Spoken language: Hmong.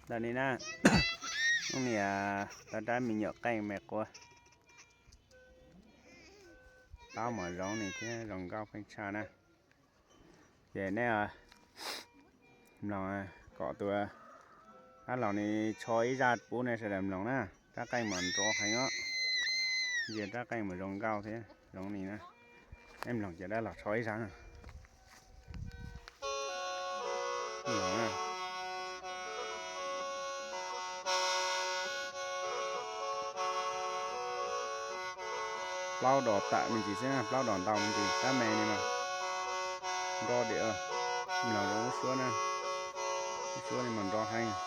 Ntawm ni na, ub niam tau rab me nyuam qeej me quav, taub mos zoo ni thiab zoo nkauj pheej tshaj na. Ces nej mloog kom tus dab laug ni tsho ib zaj pub nej sawv daws mloog na. Rab qeej mas nrov heev os, ntsia rab qeej mas zoo nkauj thiab zoo ni na. Nej mloog ces dab laug tsho ib zaj na. Plaub dos tam me ntsis xwb, plaub dos ntau me ntsis, rab me ni mas nrov diam. Mloog zoo lub suab na, lub suab ni mas nrov heev.